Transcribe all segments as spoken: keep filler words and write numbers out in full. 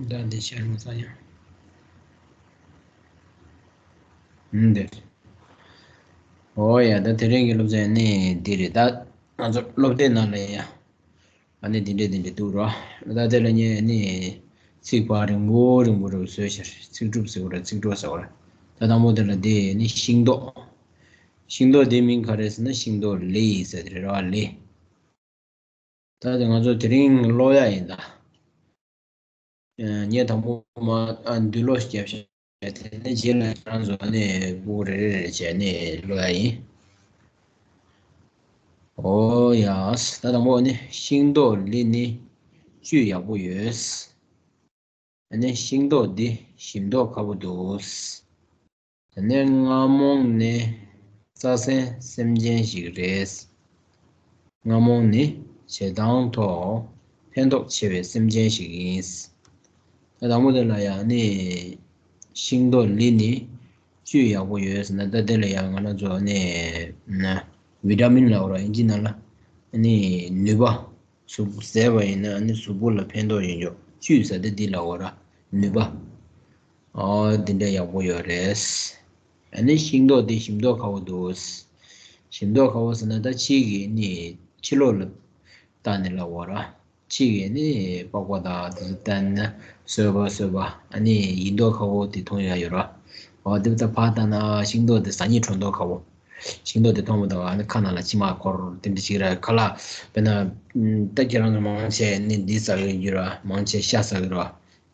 ད་འདི་ཤར་མ་སོང་ཡང་། ཨུམ་འདིར། ཨོ་ཡ། ད་དེ་རིང་གི་སློབ་ཚན་ནི་འདི་རེད། ད་ང་ཚོ་སློབ་དེབ་ནང་ལ་ཡ། ཨ་ནི་འདི་འདྲས་འདི་འདྲས་འདུག་རོ། ད་དེ་ལ་ངས་ནི་ཚིག་ཕར་རིང་པོ་རིང་པོ་རུ་བཟོས་ཤར། ཚིག་གྲུབ་ཟེར་བ་ར་ཚིག་གྲོགས་ཟེར་བ་ར། ད་དང་པོ་དེ་ལ་འདི་ནི་ཤིང་ཏོག་ཤིང་ཏོག་འདི་མིང་ག་རེ་ཟེར་ན་ཤིང་ཏོག་ལི་ཟེར་དེ་རེད་རོ། ལི། ད་དེ་ང་ཚོ་དེ་རིང་ཀློག་ཡ་ཡིན་ད། ངས་དང་པོ་མ་ཨ་འདུས་ཀློག་བརྒྱབ་བྱས། དེ་ནས་རྗེས་ལ་ཁྱེད་རང་ཚོ་ནས་སྤུ་གུ་རེ་རེ་རེ་བྱས་ནས་ཀློག་ཡ་ཡིན། ཨོ་ཡ། ད་དང་པོ་ནི་ཤིང་ཏོག་ལི་ནི་བཅུད་ཡག་པོ་ཡོད། ཨ་ནི་ཤིང་ཏོག་འདི་ཞིམ་མདོག་ཁ་པོ་འདུག་དེ་ནས་རྔ་མོང་ནི་རྩྭ་སྲིན་སེམས་ཅན་ཞིག་རེད། རྔ་མོང་ནི་བྱེ་ཐང་ཐོག་ཕན་ཐོགས་ཆེ་བའི་སེམས་ཅན་ཞིག་ཡིན། ད་དང་པོ་དེ་ལ་ཡང་ནི་ཤིང་ཏོག་ལི་ནི་བཅུད་ཡག་པོ་ཡོད་ཟེར་ན། ད་དེ་ལ་ཡང་ང་རང་ཚོ་ནི་ན་བི་ཏ་མིན་ལབ་ར། ཨིན་ཇི་ནང་ལ་ནི་ནུས་པ། གཟུགས་ཟས་པ་ཡིན་ན་ནི་གཟུགས་པོ་ལ་ཕན་ཐོགས་ཡོད་ཡོད། བཅུད་ཟེར་དེ་འདི་ལ་འོ་ར་ནུས་པ། ཨོ་འདི་འདྲ་ཡག་པོ་ཡོད་རེད། ཨ་ནི་ཤིང་ཏོག་འདི་ཞིམ་མདོག་ཁ་པོ་འདུག་ཞིམ་མདོག་ཁ་པོ་ཟེར་ན་ད་ཕྱི་གི་ནི་ཕྱི་ལོགས་ལ་བལྟས་ནས་ལབ་འོ་ར། ཕྱི་གི་ནི་པགས་པ་དང་དེ་ཚོ་བལྟས་ན་སོས་པ་སོས་པ། ཨ་ནི་ཡིན་མདོག་ཁ་པོ་དེ་མཐོང་ཡ་ཡོད་ར། ཨོ་དེ་ད་ཕར་བལྟས་ན་ཤིང་ཏོག་དེ་ཟ་སྙིང་བྲོ་མདོག་ཁ་པོ། ཤིང་ཏོག་དེ་མཐོང་མ་ཐག་ཨ་ནི་ཁ་ནང་ལ་མཆི་མ་འཁོར་དེ་འདྲ་ཞིག་ར། ཁ་ལག་དཔེར་ན་ད་ཁྱེད་རང་ཚོ་མང་ཆེ་ནི་འདི་ཟ་གི་ཡོད་ར། མང་ཆེ་ཤ་ཟ་གི་ར།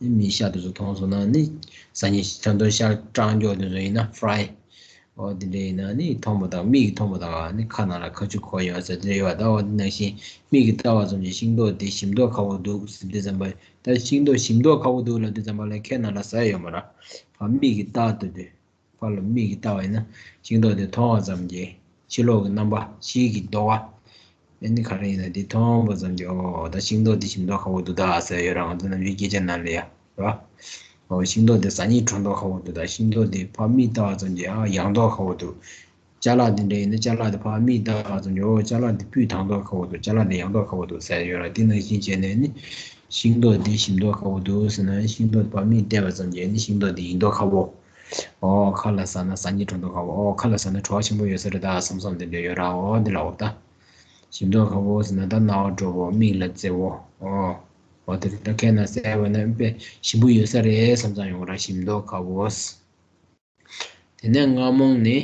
ནི་མིའི་ཤ་དེ་ཚོ་མཐོང་སོང་ན་ནི་ཟ་སྙིང་ཆ་མདོག། ཤ་སྐྲག་མགྱོགས་དེ་ཚོ་ཡིན་ན་ཕ་རའི། ཨོ་དེ་འདྲ་ཡིན་ན་ནི་མཐོང་མ་ཐག་མིག་གིས་མཐོང་མ་ཐག་ནི་ཁ་ནང་ལ་ཁ་ཆུ་འཁོར་ཡོང་ཟེར་དེ་འདྲ་ཡོད་པ། ད་ཨོ་དེ་ནང་བཞིན་མིག་གིས་ལྟ་བ་ཙམ་གྱིས་ཤིང་ཏོག་དེ་ཞིམ་མདོག་ཁ་པོ་འདུག་ཟེར་དུས་ཙམ་པ། ད་ཤིང་ཏོག་ཞིམ་མདོག་ཁ་པོ་འདུག་ལབ་དུས་ཙམ་པ་ལ་ཁ་ནང་ལ་ཟ་ཡ་ཡོད་མ་ར། ཕར་མིག་གིས་ལྟ་དུས་དེ། ཕར་ལ་མིག་གིས་ལྟ་བ་ཡིན་ན་ཤིང་ཏོག་དེ་མཐོང་བ་ཙམ་གྱིས་ཕྱི་ལོགས་ཀྱི་རྣམ་པ། ཕྱིའི་གི་མདོག་པ། ཨ་ནི་ག་རེ་ཡིན་ན་དེ་མཐོང་བ་ཙམ་གྱིས་ཨོ་ད་ཤིང་ཏོག་དེ་ཞིམ་མདོག་ཁ་པོ་འདུག་ད་ཟེར་ཡོད་ར། ང་ཚོ་ནམ་རྒྱུན་སྐད་ཆ་ནང་ལ་ཡ་ར། ཨོ་ཤིང་ཏོག་དེ་ཟ་སྙིང་བྲོ་མདོག་ཁ་པོ་འདུག་ད་ཤིང་ཏོག་དེ་ཕར་མིག་ལྟ་བ་ཙམ་གྱིས་ཨ་ཡག་མདོག་ཁ་པོ་འདུག་ཅ་ལག་དེ་འདྲ་ཡིན་ན་ཅ་ལག་དེ་ཕར་མིག་ལྟ་བ་ཙམ་གྱིས་ཨོ་ཅ་ལག་དེ་སྤུས་དག་མདོག་ཁ་པོ་འདུག་ཅ་ལག་དེ་ཡག་མདོག་ཁ་པོ་འདུག་ཟེར་ཡོད་ར། དེ་ནང་བཞིན་བྱས་ནས་ནི་ཤིང་ཏོག་དེ་ཞིམ་མདོག་ཁ་པོ་འདུག་ཟེར་ན། ཤིང་ཏོག་དེ་ཕར་མིག་བལྟས་པ་ཙམ་གྱིས་ནི་ཤིང་ཏོག་དེ་ཡིན་མདོག་ཁ་པོ། ཨོ་ཁ་ལ་ཟ་ན་ཟ་སྙིང་བྲོ་མདོག་ཁ་པོ། ཨོ་ཁ་ལ་ཟ་ན་བྲོ་བ་ཆེན་པོ་ཡོད་ས་རེད་ད་བསམ་བསམ་དེ་འདྲ་ཡོད་ར། ཨོ་འདི་ལ་འོ་ད། ཞིམ་མདོག་ཁ་པོ་ཟེར་ན་ད་རྣ་བར་འགྲོ་བོ། མིག་ལ་མཛེས་བོ། ཨོ། འོ་དེ་རེད་ད། ཁ་ནང་ཟས་པ་ན་དཔེ་ཞིམ་པོ་ཡོད་ས་རེད་བསམ་བསམ་ཡོང་ར། ཞིམ་མདོག་ཁ་པོ། དེ་ནས་རྔ་མོང་ནི་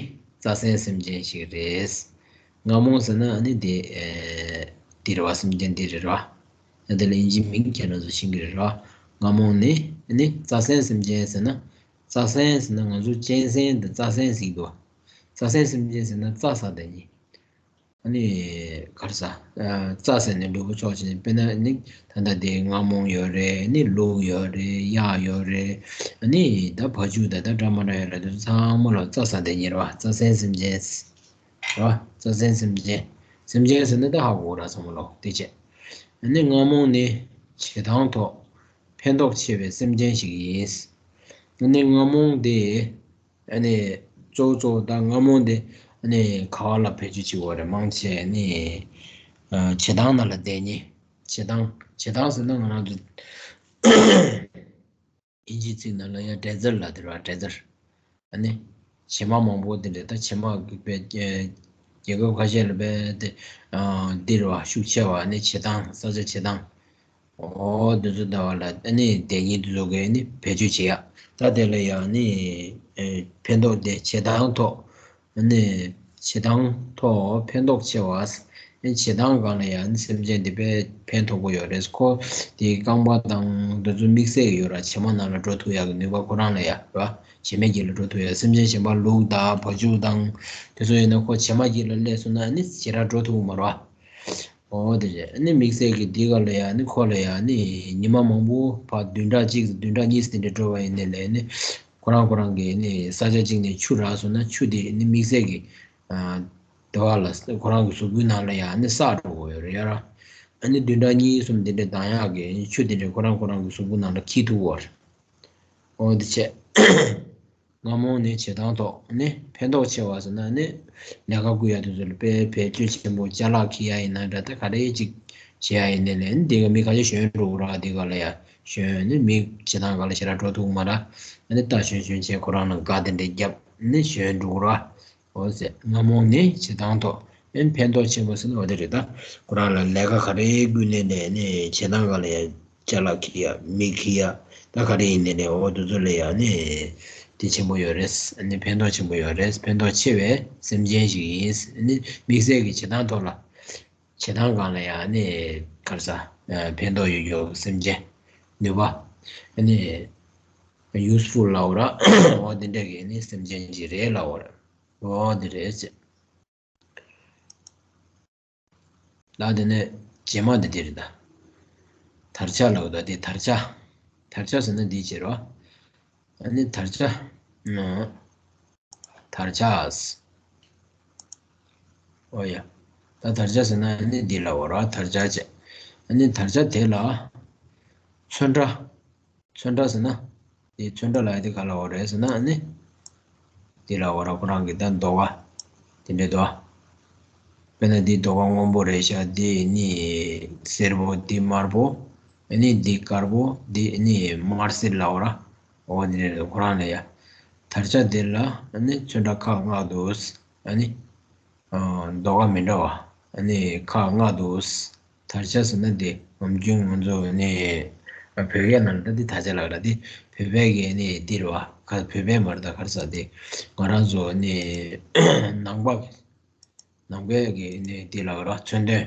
རྩྭ་སྲིན་སེམས་ཅན་ཞིག་རེད། རྔ་མོང་ཟེར་ན་ཨ་ནི་དེ་ཨེ་དེ་རེད་བ། སེམས་ཅན་དེ་རེད་བ། ཨ་དེ་ལ་ཨིན་ཇི་མིང་ཁྱེད་རང་ཚོ་ཤེས་ཀྱི་རེད་བ། རྔ་མོང་ནི་ཨ་ནི་རྩྭ་སྲིན་སེམས་ཅན་ཟེར་ན། རྩྭ་སྲིན་ཟེར་ན་ང་ཚོ་གཅན་གཟན་དང་རྩྭ་སྲིན་ཟེར་གྱི་འདུག་བ། རྩྭ་སྲིན་སེམས་ཅན་ཟེར་ན་རྩྭ་ཟ་བསྡད་མཁན། ཨ་ནི་ག་རེ་ཟ། ཨ་རྩྭ་ཟེར་ནས་ལུས་པོ་འཚོ་བྱེད། དཔེར་ན་ནི་ད་ལྟ་དེ་རྔ་མོང་ཡོད་རེད། ནི་ལུག་ཡོད་རེད། གཡག་ཡོད་རེད། ཨ་ནི་ད་བ་ཕྱུགས་ད་ལྟ་འདྲ་མི་འདྲ་ཡོད་རེད། དེ་ཚོ་ཚང་མ་ལ་རྩྭ་ཟ་བསྡད་མཁན་རེད་བ། རྩྭ་སྲིན་སེམས་ཅན། རེད་བ། རྩྭ་སྲིན་སེམས་ཅན། སེམས་ཅན་ཟེར་ན་ད་ཧ་གོ་ར་ཚང་མ་ལོ་དེ་བྱས། ཨ་ནི་རྔ་མོང་ནི་བྱེ་ཐང་ཐོག་ཕན་ཐོགས་ཆེ་བའི་སེམས་ཅན་ཞིག་ཡིན། ཨ་ནི་རྔ་མོང་དེ། ཨ་ནི་གཙོ་བོ་གཙོ་བོ་ད་རྔ་མོང་དེ་ཨ་ནི་ག་བ་ལ་བེད་སྤྱོད་བྱེད་ཀྱི་ཡོད་རེད། མང་ཆེ་ནི་ཨ་བྱེ་ཐང་ནང་ལ་བསྡད་མཁན། བྱེ་ཐང་། བྱེ་ཐང་ཟེར་ན་ང་རང་ཚོ་ཨིན་ཇིའི་ཚིག་ནང་ལ་ཡང་ཌེ་ཛར་ལབ་དེ་རེད་བ། ཌེ་ཛར། ཨ་ནི་བྱེ་མ་མང་པོ་དེ་འདྲ། ད་བྱེ་མ་གི་དཔེ་རྒྱལ་ཁབ་ཁ་ཤས་ལ་དཔེ་དེ་ཨ་འདི་རེད་བ། ཤུགས་ཆེ་བ། ཨ་ནི་བྱེ་ཐང་། ས་ཆ་བྱེ་ཐང་། ཨོ་དེ་ཚོ་ལྟ་བ་ལ་ཨ་ནི་དེ་ཉིད་དུ་བཟོ་གི་ཨ་ནི་བེད་སྤྱོད་བྱེད་ཡ། ད་དེ་ལ་ཡང་ཨ་ནི་ཨེ་ཕན་ཐོགས་དེ་བྱེ་ཐང་ཐོག་ཨ་ནི་བྱེ་ཐང་ཐོག་ཕན་ཐོགས་ཆེ་བ། ཨ་ནི་བྱེ་ཐང་སྒང་ལ་ཡང་ཨ་ནི་སེམས་ཅན་དེ་དཔེ་ཕན་ཐོགས་པོ་ཡོད་རེད། ཁོ་དེ་རྐང་པ་དང་དེ་ཚོ་དམིགས་བསལ་གྱི་ཡོད་ར། བྱེ་མ་ནང་ལ་འགྲོ་ཐུབ་ཡག་གི་ནུས་པ་ཁོ་རང་ལ་ཡ་ར། བྱེ་མའི་རྗེས་ལ་འགྲོ་ཐུབ་ཡག། སེམས་ཅན་གཞན་པ་ལུག་དང་བ་ཕྱུགས་དང་དེ་ཚོ་ཡིན་ན་ཁོ་བྱེ་མ་རྗེས་ལ་སླེབས་སོང་ན་ཨ་ནི་ཞེ་དྲག་འགྲོ་ཐུབ་མ་རེད་བ། ཨོ་དེ་རེད། ཨ་ནི་དམིགས་བསལ་གྱི་འདི་ག་ལ་ཡ་ཨ་ནི་ཁོ་ལ་ཡ་ཨ་ནི་ཉི་མ་མང་པོ་ཕར་བདུན་ཕྲག་གཅིག་བདུན་ཕྲག་གཉིས་དེ་འདྲ་འགྲོ་བ་ཡིན་ནའི་ལས་ཨ་ནི་ཁོ་རང་ཁོ་རང་གི་ཨ་ནི་ས་ཆ་གཅིག་ནས་ཆུ་རག་སོང་ན་ཆུ་དེ་ཨ་ནི་དམིགས་བསལ་གྱི་ཨ་དེ་བ་ལ་ཁོ་རང་གི་གཟུགས་པོའི་ནང་ལ་ཡ་ཨ་ནི་བསགས་འགྲོ་དགོས་ཡོད་རེད་ཡ་ར། ཨ་ནི་བདུན་ཕྲག་གཉིས་གསུམ་དེ་འདྲ་ལྡང་ཡག་གི་ཨ་ནི་ཆུ་དེ་འདྲ་ཁོ་རང་ཁོ་རང་གི་གཟུགས་པོའི་ནང་ལ་འཁྱིལ་ཐུབ་ཡོད་རེད། ཨོ་དེ་བྱས། རྔ་མོང་ནི་བྱེ་ཐང་ཐོག་ནི་ཕན་ཐོགས་ཆེ་བ་ཟེར་ན་ནི་ལས་ཀ་བསྐུལ་ཡ་དེ་ཚོ་ལ་དཔེ་བེད་སྤྱོད་ཆེན་པོ། ཅ་ལག་འཁྱེར་ཡ་ཡིན་ན་འདྲ། ད་ག་རེ་ཅིག་བྱེད་ཡ་ཡིན་ནའི་ལས་ནི་དེ་ག་མི་ཁ་ཤས་ཞོན་འགྲོ་གི་ར། དེ་ག་ལ་ཡ་ ཞོན་ནི་མིག་བྱེད་སྟངས་ག་ལ་ཞེ་དྲག་འགྲོ་ཐུབ་མ་ར། ཨ་ནི་ལྟ་ཞོན་ཞོན་བྱས་ཁོ་རང་ལ་དགའ་དེ་འདྲས་བརྒྱབ་ནི་ཞོན་འགྲོ་ར། འོ་ཟེར། རྔ་མོང་ནི་བྱེད་སྟངས་ཐོག་ཨན་ཕན་ཐོགས་ཆེན་པོ་ཟེར་ན་འོ་དེ་རེད་ད། ཁོ་རང་ལ་ལས་ཀ་ག་རེ་བསྐུལ་ནས་ནས་ནི་བྱེད་སྟངས་ག་ལ་ཡ་ཅ་ལག་ཁྱེར་ཡ་མིག་ཁྱེར་ཡ་ད་ག་རེ་ཡིན་ནས་ནས་འོ་དེ་ཚོ་ལ་ཡ་ནི་དེ་ཆེན་པོ་ཡོད་རེད། ཨ་ནི་ཕན་ཐོགས་ཆེན་པོ་ཡོད་རེད། ཕན་ཐོགས་ཆེ་བའི་སེམས་ཅན་ཞིག་ཡིན། ཨ་ནི་དམིགས་བསལ་གྱི་བྱེད་སྟངས་ཐོག་ལ་བྱེད་སྟངས་སྒང་ལ་ཡང་ནི་ག་རེ་ཟ། ཕན་ཐོགས་ཡོད་ཡོད་སེམས་ཅན་ནུས་པ་ནི་ཡུ་སི་ཕུལ་ལབ་ར། འོ་དེ་འདྲ་གི་ནི་སེམས་ཅན་ཅིག་རེད་ལབ་ར། འོ་དེ་རེད་ཅེ། ལ་དེ་ནས་རྗེས་མ་འདི་འདི་རེད་ད། དར་ཆ་ལབ་ད་དེ་དར་ཆ། དར་ཆ་ཟེར་ན་འདི་བྱེད་རོ། ཨ་ནི་དར་ཆ། ཨ། དར་ཆ། ཨོ་ཡ། ད་དར་ཆ་ཟེར་ན་ཨ་ནི་འདི་ལ་འོ་ར་དར་ཆ་བྱས། ཨ་ནི་དར་ཆ་དེ་ལ་ཚོན་ཁྲ། ཚོན་ཁྲ་ཟེར་ན། དེ་ཚོན་ཁྲ་ལ་ཡ་དེ་ག་ལ་འོ་རེད་ཟེར་ན་ཨ་ནི། འདི་ལ་འོ་ར་ཁོ་རང་གི་ད་རྡོ་ཀ། དེ་འདྲས་འདུག་ཨ། དཔེར་ན་འདི་རྡོ་ཀ་སྔོན་པོ་རེད་ཤག་འདི་ནི་སེར་པོ། འདི་དམར་པོ། ཨ་ནི་འདི་དཀར་པོ། འདི་ནི་དམར་སེར་ལབ་ར། འོ་འདི་རེད། ཁོ་རང་ལ་ཡ། དར་ཆ་འདི་ལ་ཨ་ནི་ཚོན་ཁྲ་ཁག་ལྔ་འདུག་ཨ་ནི། ཨ། རྡོ་ཀ་མི་འདྲ་བ། ཨ་ནི་ཁག་ལྔ་འདུག་དར་ཆ་ཟེར་ན་འདི་ནམ་རྒྱུན་ང་ཚོ་ནི་བོད་སྐད་ནང་ལ་ད་འདི་དར་ཆ་ལབ་ར། འདི་བོད་པའི་གི་ནི་འདི་རེད་བ། ག་བོད་པའི་མ་རེད་ད། ག་རེ་ཟ། འདི་ང་རང་ཚོ་ནི་ནང་པ། ནང་པའི་གི་ནི་འདི་ལབ་ར། མཚོན་དོན།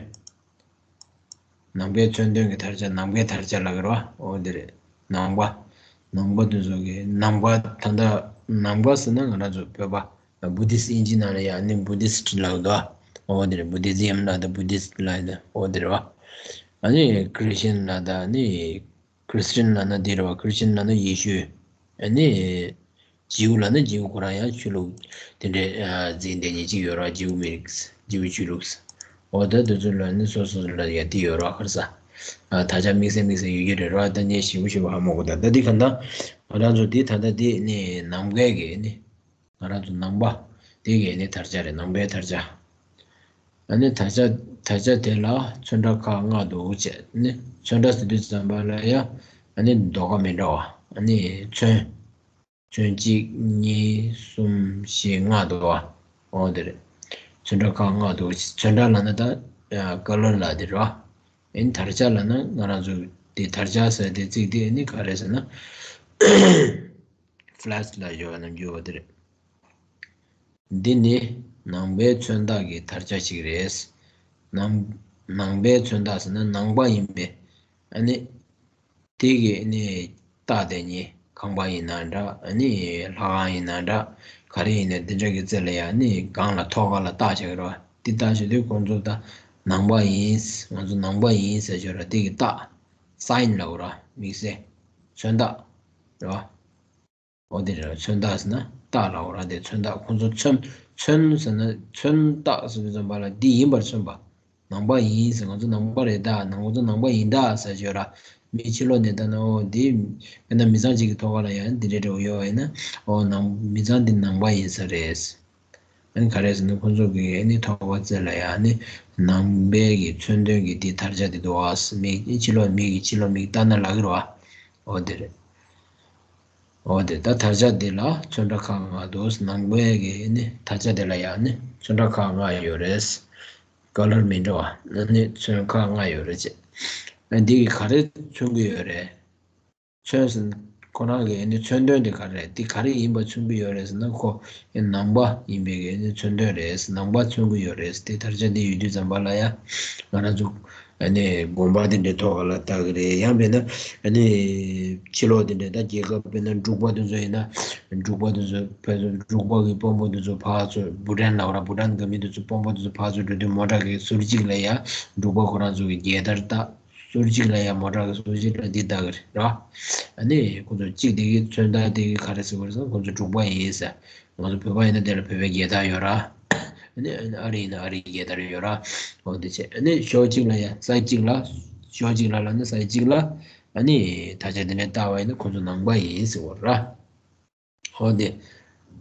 ནང་པའི་མཚོན་དོན་གྱི་དར་ཆ། ནང་པའི་དར་ཆ་ལབ་ར། འོ་འདི་རེད། ནང་པ། ནང་པ་དེ་ཚོ་གི་ནང་པ་ད་ལྟ་ནང་པ་ཟེར་ན་ང་རང་ཚོ་བོད་པ། བུ་དིསྟ། ཨིན་ཇི་ནང་ལ་ཡང་ནི་བུ་དིསྟ་ལབ་འདུག་འོ་འདི་རེད། བུ་དི་ཛིམ་ལབ་ད་བུ་དིསྟ་ལབ་ད་འོ་འདི་རེད་བ། ཨ་ནི་ཁྲི་སི་ཅན་ལབ་ད་ནི་ཁྲི་སི་ཅན་ལབ་ན་འདི་རེད་བ། ཁྲི་སི་ཅན་ལབ་ན་ཡེ་ཤུ། ཨ་ནི། ཇིའུ་ལབ་ན་ཇིའུ་ཁོ་རང་ཡང་ཆོས་ལུགས་དེ་འདྲའི་ཨ་འཛིན་བསྡད་མཁན་ཅིག་ཡོད་ར། ཇིའུ་མི་རིགས། ཇིའུ་ཆོས་ལུགས། འོ་ད་དེ་ཚོ་ལ་ནི་སོ་སོ་ལ་ཡ་དེ་ཡོད་ར། ག་རེ་ཟ། ཨ་དར་ཆ་དམིགས་བསལ་དམིགས་བསལ་ཡོད་ཀྱི་རེད་ར། ད་ངས་ཞིབ་པོ་ཞིབ་པོ་ཧ་མ་གོ། ད་ད་འདི་ག་ད་ང་རང་ཚོ་འདི་ད་ལྟ་འདི་ནི་ནང་པའི་གི་ནི་ང་རང་ཚོ་ནང་པ་འདི་གི་ནི་དར་ཆ་རེད། ནང་པའི་དར་ཆ། ཨ་ནི་དར་ཆ། དར་ཆ་དེ་ལ་ཚོན་ཁྲ་ཁག་ལྔ་འདུག་ཅེས་ནི། ཚོན་ཁྲ་ཟེར་དུས་ཙམ་པ་ལ་ཡ་ཨ་ནི་རྡོ་ཀ་མི་འདྲ་བ། ཨ་ནི་ཚོན། ཚོན་གཅིག་གཉིས་གསུམ་བཞི་ལྔ་འདུག་བ། འོ་དེ་རེད། ཚོན་ཁྲ་ཁག་ལྔ་འདུག་ཚོན་ཁྲ་ལབ་ན་ད་ཀ་ལར་ལབ་དེ་རེད་བ། ཨ་ནི་དར་ཆ་ལབ་ན་ང་རང་ཚོ་དེ་དར་ཆ་ཟེར་དེ་ཚིག་དེ་ཨ་ནི་ག་རེ་ཟེར་ན། ཕ་ལེ་ཤི་ལབ་ཡོད་པ་ནམ་རྒྱུན་འོ་དེ་རེད། འདི་ནི་ནང་པའི་མཚོན་རྟགས་ཀྱི་དར་ཆ་ཞིག་རེད། ནང་ནང་པའི་མཚོན་རྟགས་ཟེར་ན་ནང་པ་ཡིན་པས། ཨ་ནི། དེ་གི་ནི་རྟགས་དེ་ཉིད་ཁང་པ་ཡིན་ན་འདྲ། ཨ་ནི་ལྷ་ཁང་ཡིན་ན་འདྲ། ག་རེ་ཡིན་ན་དེ་འདྲ་གི་རྩེ་ལ་ཡ་ནི་སྒང་ལ་ཐོག་ཁ་ལ་རྟགས་བྱེད་ཀྱི་རེད་བ། དེ་རྟགས་བྱེད་དུས་ཁོང་ཚོ་ད་ནང་པ་ཡིན། ང་ཚོ་ནང་པ་ཡིན་ཟེར་ཆོག་ར། དེ་གི་རྟགས། སའིན་ལབ་ར། དམིགས་བསལ། མཚོན་རྟགས་རེད་བ། འོ་དེ་རེད། མཚོན་རྟགས་ཟེར་ན་རྟགས་ལབ་ར། དེ་མཚོན་རྟགས། ཁོང་ཚོ་མཚོན། མཚོན་ཟེར་ན་མཚོན་རྟགས་ཟེར་དུས་ཙམ་པ་ལ་འདི་ཡིན་པར་མཚོན་པ། ནང་པ་ཡིན་ཟེར། ང་ཚོ་ནང་པ་རེད་ད། ང་ཚོ་ནང་པ་ཡིན་ད་ཟེར་ཆོག་ར། མི་ཕྱི་ལོགས་ནས་ལྟ་ན་འོ་འདི་དཔེར་ན་མི་ཚང་གཅིག་གི་ཐོག་ཁ་ལ་ཡང་འདི་འདྲའི་འདྲ་བོ་ཡོད་པ་ཡིན་ན། འོ་ནང་མི་ཚང་འདི་ནང་པ་ཡིན་ས་རེད། ཨ་ནི་ག་རེ་ཟེར་ན་ཁོང་ཚོ་གི་ཨ་ནི་ཐོག་ཁ་རྩེ་ལ་ཡ་ཨ་ནི་ནང་པའི་གི་མཚོན་དོན་གི་འདི་དར་ཆ་འདི་འདུག་ཨ། མི་ཕྱི་ལོགས་མི་གི་ཕྱི་ལོགས་མིག་ལྟ་ན་ལབ་ཀྱི་རེད་བ། འོ་དེ་རེད། འོ་དེ་ད་དར་ཆ་འདི་ལ་ཚོན་ཁྲ་ཁག་ལྔ་འདུག་ནང་པའི་གི་ནི་དར་ཆ་འདི་ལ་ཡང་ནི་ཚོན་ཁྲ་ཁག་ལྔ་ཡོད་རེད། ཀ་ལར་མི་འདྲ་བ་ནི་ཚོན་ཁག་ལྔ་ཡོད་རེད་ཅེས། འདི་གི་ག་རེ་མཚོན་གི་ཡོད་རེད། མཚོན་ཟེར་ཁོ་རང་གི་ནི་མཚོན་དོན་དེ་ག་རེ་རེད། འདི་ག་རེ་ཡིན་པ་མཚོན་གི་ཡོད་རེད་ཟེར་ན། ཁོ་ནང་པ་ཡིན་པའི་གི་ནི་མཚོན་དོན་རེད། ནང་པ་མཚོན་གི་ཡོད་རེད། དེ་དར་ཆ་འདི་ཡོད་དུས་ཙམ་པ་ལ་ཡ་ང་རང་ཚོ་ཨ་ནི་དགོན་པ་དེ་འདྲའི་ཐོག་ལ་ལྟ་གི་རེད། ཡང་མིན་ན་ཨ་ནི་ཕྱི་ལོགས་དེ་འདྲའི་ད་རྒྱལ་ཁབ་དཔེར་ན་འབྲུག་པ་དེ་ཚོ་ཡིན་ན། འབྲུག་པ་དེ་ཚོ་ཕལ་ཆེར་འབྲུག་པ་གི་དཔོན་པོ་དེ་ཚོ་ཕར་ཚུར་བྷུ་ཊན་ལབ་ར། བྷུ་ཊན་འགའ་མི་དེ་ཚོ་དཔོན་པོ་དེ་ཚོ་ཕར་ཚུར་འགྲོ་དུས་མོ་ཊ་གི་ཟུར་གཅིག་ལ་ཡ་འབྲུག་པ་ཁོ་རང་ཚོ་གི་རྒྱལ་དར་བཏགས། ཟུར་གཅིག་ལ་ཡ་མོ་ཊ་གི་ཟུར་གཅིག་ལ་འདི་ལྟ་གི་རེད་ར། ཨ་ནི་ཁོ་ཚོ་གཅིག་དེ་གི་མཚོན་རྟགས་དེ་གི་ག་རེ་ཟེར་གི་རེད་ཟེར་ན་ཁོ་ཚོ་འབྲུག་པ་ཡིན་ཟེར། ང་ཚོ་བོད་པ་ཡིན་ན་དེ་ལ་བོད་པའི་རྒྱལ་དར་ཡོད་ར། ཨ་ནི་ཨ་རི་ཡིན་ན་ཨ་རིའི་རྒྱལ་དར་ཡོད་ར། འོ་དེ་བྱས། ཨ་ནི་ཕྱོགས་གཅིག་ལ་ཡ་ས་གཅིག་ལ། ཕྱོགས་གཅིག་ལ་ལ་ནི་ས་གཅིག་ལ། ཨ་ནི་དར་ཆ་དེ་འདྲ་བཏགས་པ་ཡིན་ན་ཁོ་ཚོ་ནང་པ་ཡིན་ཟེར་བ་ར། འོ་དེ།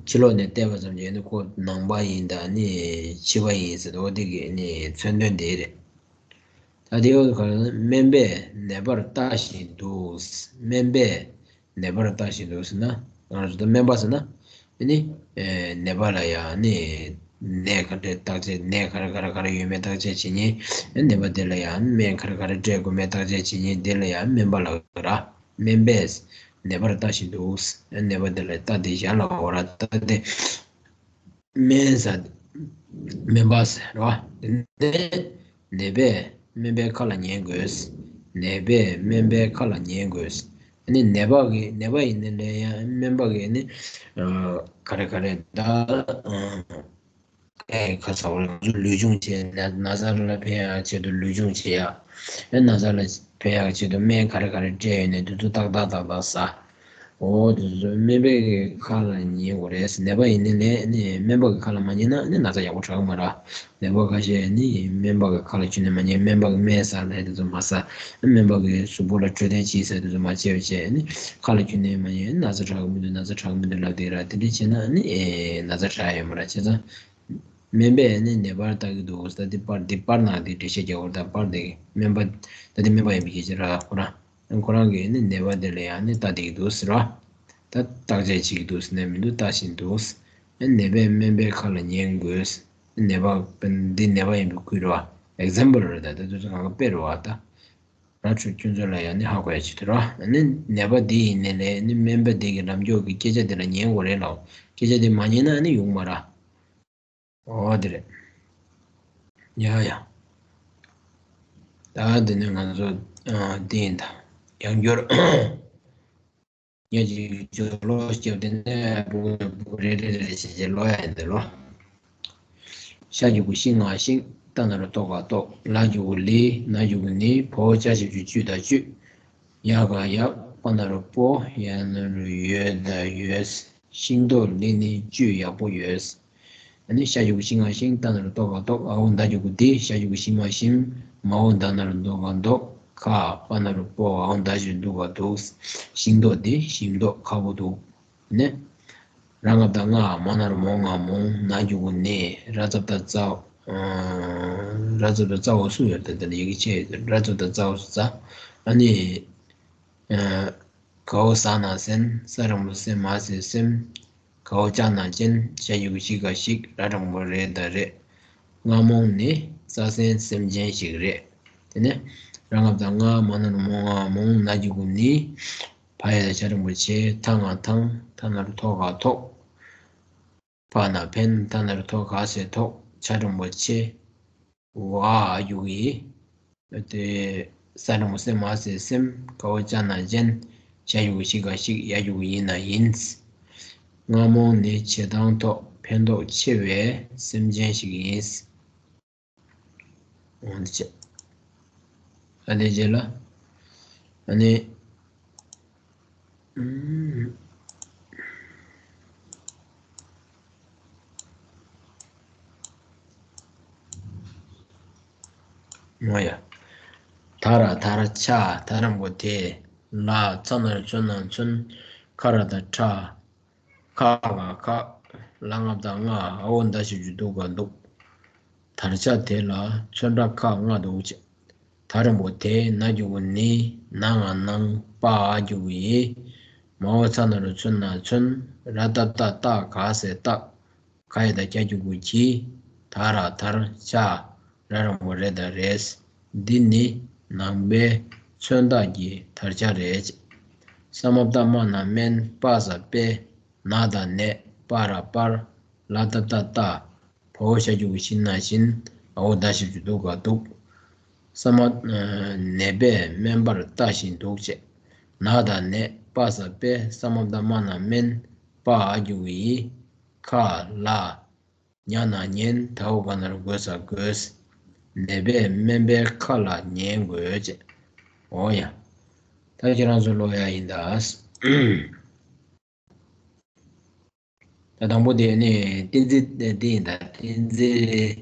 ཕྱི་ལོགས་ནས་བལྟས་པ་ཙམ་གྱིས་ནི་ཁོ་ནང་པ་ཡིན་ད་ནི་ཕྱི་པ་ཡིན་ཟེར། འོ་དེ་གི་ནི་མཚོན་དོན་དེ་རེད། ད་ ད་དེའི་འོག་ཏུ་ག་རེ་ན། སྨན་པས་ནད་པར་ལྟ་བཞིན་དུ། སྨན་པས་ནད་པར་ལྟ་བཞིན་དུ་ཟེར་ན། ང་རང་ཚོ་ད་སྨན་པ་ཟེར་ན། ཨ་ནི་ནད་པ་ལ་ཡང་ནི་ནད་ག་འདྲ་བརྟག་དཔྱད། ནད་ག་རེ་ག་རེ་ག་རེ་ཡོད་མེད་བརྟག་དཔྱད་བྱེད་མཁན། ནད་པ་དེ་ལ་ཡང་སྨན་ག་རེ་ག་རེ་སྤྲད་དགོས་མེད་བརྟག་དཔྱད་བྱེད་མཁན་དེ་ལ་ཡང་སྨན་པ་ལབ་ཀྱི་རེད། སྨན་པས་ནད་པར་ལྟ་བཞིན་དུ། ནད་པ་དེ་ལ་ལྟ་སྟེ་ཞབས་ལ་འོ་ར་ལྟ་སྟེ། སྨན་ཟེར། སྨན་པ་ཟེར་བ། དེ་ནས་ནད་པས་སྨན་པའི་ཁ་ལ་ཉན་དགོས། ནད་པས་སྨན་པའི་ཁ་ལ་ཉན་དགོས། ཨ་ནི་ནད་པ་གིས། ནད་པ་ཡིན་ནའི་ལས་ཡང་སྨན་པ་གིས་ནི། ཨ། ག་རེ་ག་རེ་ད། ཨ། ཨེ། ཁ་ཚ་བ་ལ་ང་ཚོ་ལུས་སྦྱོང་བྱེད། ན་ན་ཚ་ལ་ཕན་ཡག་ཆེད་དུ་ལུས་སྦྱོང་བྱེད་ཡག་ཨེ། ན་ཚ་ལ་ཕན་ཡག་ཆེད་དུ་སྨན་ག་རེ་ག་རེ་སྤྲད་ཡོད་ནའི་དེ་ཚོ་ཏག་ཏག་ཏག་ཏག་ཟ། འོ་དེ་ཚོ་སྨན་པའི་ཁ་ལ་ཉན་དགོས་རེད། ནད་པ་ཡིན་ནའི་ལས་ནི་སྨན་པ་གི་ཁ་ལ་མ་ཉན་ན་ནི་ན་ཚ་ཡག་པོ་དྲག་གི་མ་རེད། ནད་པ་ཁ་ཤས་ནི་སྨན་པ་གི་ཁ་ལ་ཁྱོན་ནས་མ་ཉན། སྨན་པ་གི་སྨན་ཟ་ལབ་དེ་ཚོ་མ་ཟ། སྨན་པ་གི་གཟུགས་པོ་ལ་འཕྲོད་བསྟེན་བྱེད་ཟེར་དེ་ཚོ་མ་བྱེད་པ་བྱས་ནི་ཁ་ལ་ཁྱོན་ནས་མ་ཉན། ན་ཚ་དྲག་གི་མི་འདུག་ན་ཚ་དྲག་གི་མི་འདུག་ལབ་བསྡད་ར། དེ་འདྲ་བྱས་ན་ནི་ཨེ་ན་ཚ་དྲག་ཡོད་མ་རེད། བྱས་ཙང་། སྨན་པས་ནི་ནད་པར་ལྟ་གི་འདུག་ད་དེ་པར་འདི། པར་ནང་དེ་འགྲེལ་བཤད་རྒྱག་དགོས་རེད། ད་པར་དེ་སྨན་པ། ད་དེ་སྨན་པ་ཡིན་པའི་སྐད་ཆ་ར། ཁོ་རང་ཁོ་རང་གིས་ནི་ནད་པ་དེ་ལ་ཡང་ནི་ལྟ་བསྡད་ཀྱི་འདུག་ཟེར་བ། ད་བརྟག་དཔྱད་བྱེད་ཀྱི་འདུག་ཟེར་ནས་མི་འདུག་ལྟ་བཞིན་འདུག་ནད་པས་སྨན་པའི་ཁ་ལ་ཉན་དགོས། ནད་པ། འདི་ནད་པ་ཡིན་པའི་ཁུལ་རེད་བ། ཨེག་ཛམ་པལ་རེད། ད་ད་དུས་ཚོད་གང་ག་དཔེ་རེད་བ། ད་ར་ཁྱོད་ཁྱོད་ཚོ་ལ་ཡང་ནི་ཧ་གོ་ཡ་ཆེད་དུ་ར། ནི་ནད་པ་འདི་ཡིན་ནའི་ལས་ནི་སྨན་པ་འདི་གི་ལམ་ཕྱོགས་ཀྱི་སྐད་ཆ་དེ་ལ་ཉན་དགོས་རེད་ལ། སྐད་ཆ་དེ་མ་ཉན་ན་ནི་ཡོང་མ་ར། འོ་དེ་རེད། ཡ་ཡ། ད་དེ་ནས་ང་ཚོ་ཨ་འདི་ཡིན་ད། ཡང་བསྐྱར་ཉག་གཅིག་སྦྱོར་ཀློག་བརྒྱབ། དེ་ནས་སྦུག་སྦུག་རེ་རེ་རེ་བྱས་བྱས་ཀློག་ཡ་ཡིན་ད་ལོ། ཤ་གི་གུ་ཤི་ང་ཤིང་། ཏ་ན་རོ་ཏོ་ག་ཏོག་ལ་གི་གུ་ལི། ན་གི་གུ་ནི། བའོ་ཅ་ཞབས་ཀྱུ་ཅུ་ད་བཅུད། ཡ་ག་ཡག་པ་ན་རོ་པོ། ཡ་ན་རོ་ཡོ་ད་ཡོས། ཤིང་ཏོག་ལི་ནི་བཅུད་ཡག་པོ་ཡོད། ཨ་ནི་ཤ་གི་གུ་ཤི་ང་ཤིང་། ཏ་ན་རོ་ཏོ་ག་ཏོག་ཨའོ་ད་གི་གུ་དི། ཤ་གི་གུ་ཤི་མ་ཤིམ། མའོ་ད་ན་རོ་དོ་ག་དོག་ཁ་པ་ན་རོ་པོ། ཨའོ་ད་ཞབས་ཀྱུ་དུ་ག་དུགས། ཤིང་ཏོག་དི། ཤིང་ཏོག་ཁ་པོ་དུག་ནི། ར་ང་བཏགས་རྔ། མ་ན་རོ་མོ་ང་མོང་། ན་གི་གུ་ནི། ར་ཙ་བཏགས་རྩ། ཨ། ར་ཙ་བཏགས་རྩ་འོག་སུ་ཡོད། ད་ལྟ་ཡི་གེ་ཆེ། ར་ཙ་བཏགས་རྩ་འོག་སུ་རྩ། ཨ་ནི། ཨ། གའོ་ཟ་ན་ཟན། ས་རིང་པོ་སེ་མ་སེ་སེམས། གའོ་ཅ་ན་ཅན། ཞ་གི་གུ་ཞི་ག་ཞིག་ར་འགྲེང་བུ་རེ་ད་རེད། རྔ་མོང་ནི་རྩྭ་ཟན་སེམས་ཅན་ཞིག་རེད། དེ་ནས་ར་ང་བཏགས་རྔ། མ་ན་རོ་མོ་ང་མོང་། ན་གི་གུ་ནི། བ་ཡ་བཏགས་བྱ་འགྲེང་བུ་བྱེ། ཐ་ང་ཐང་། ཐ་ན་རོ་ཐོ་ག་ཐོག་ཕ་ན་ཕན། ཐ་ན་རོ་ཐོ་ག་སེ་ཐོག་བྱ་འགྲེང་བུ་ཆེ། བ་གི་གུ་ཡི། དེ་ས་འགྲེང་བུ་སེ་མ་སེ་སེམས། གའོ་ཅ་ན་ཅན། ཞ་གི་གུ་ཞི་ག་ཞིག་ཡ་གི་གུ་ཡི་ན་ཡིན། རྔ་མོང་ནི་བྱེ་ཐང་ཐོག་ཕན་ཐོགས་ཆེ་བའི་སེམས་ཅན་ཞིག་ཡིན། འོ་འདི་བྱས། ཨ་དེ་རྗེས་ལ། ཨ་ནི། ཨུམ། འོ་ཡ། ད་ར་དར་ཆ། ད་རིང་པོ་དེ། ལ་ཚ་ན་རོ་ཚོ་ན་མཚོན། ཁ་ར་བཏགས་ཁྲ། ཁ་ག་ཁག་ལ་ང་བཏགས་ལྔ། འའོ་ད་ཞབས་ཀྱུ་འདུ་ག་འདུག་དར་ཆ་དེ་ལ་ཚོན་ཁྲ་ཁག་ལྔ་འདུག་ཅེས། ད་རིང་པོ་དེ། ན་གི་གུ་ནི། ན་ང་ནང་། པ་འ་གི་གུ་ཡི། མའོ་ཚ་ན་རོ་ཚོ་ན་མཚོན། ར་བཏགས་རྟ། རྟ་ག་སེ་རྟགས། ག་ཡ་བཏགས་གྱ་གི་གུ་གྱི། ད་ར་དར་ཆ། ར་འགྲེང་བུ་རེ་ད་རེས། འདི་ནི་ནང་པའི་མཚོན་རྟགས་ཀྱི་དར་ཆ་རེད། ས་མ་བཏགས་སྨ་ན་སྨན། པ་ས་དཔེ། ན་ད་ནད། པ་ར་པར། ལ་བཏགས་ལྟ་ལྟ། བའོ་ཞབས་ཀྱུ་གུ་ཞི་ན་བཞིན། འའོ་ད་ཞབས་ཀྱུ་འདུ་ག་འདུག་ས་མ། ནད་པས་སྨན་པར་ལྟ་བཞིན་འདུག་ཅེས། ན་ད་ནད། པ་ས་དཔེ། ས་མ་བཏགས་སྨ་ན་སྨན། པ་འ་གི་གུ་ཡི། ཁ་ལ། ཉ་ན་ཉན། དའོ་ག་ན་རོ་དགོ་ས་དགོས། ནད་པས་སྨན་པའི་ཁ་ལ་ཉན་དགོས་ཅེས། འོ་ཡ། ད་ཁྱེད་རང་ཚོ་ཀློག་ཡ་ཡིན་ད། ད་དང་པོ་དེ་ནི་བསྟན་འཛིན་འདི་ཡིན་ད། བསྟན་འཛིན།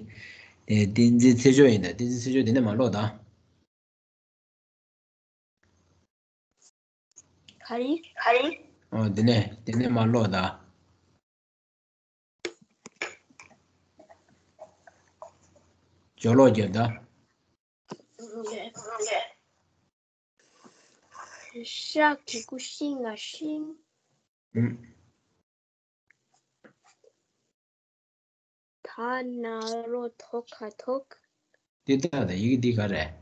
བསྟན་འཛིན་ཚེ་མཆོག་ཡིན་ད། བསྟན་འཛིན་ཚེ་མཆོག་དེ་ནས་མར་ཀློག་ད། ག་རེ། ག་རེ། ཨོ་དེ་ནས་དེ་ནས་མར་ཀློག་ད། སྦྱོར་ཀློག་རྒྱབ་ད། ཤ་གི་གུ་ཤིང་ང་ཤིང་། ཨུམ། ད་ན་རོ་ཐོ་ག་ཐོག། འདི་ལྟ་དང་ཡི་གེ་འདི་ག་རེད།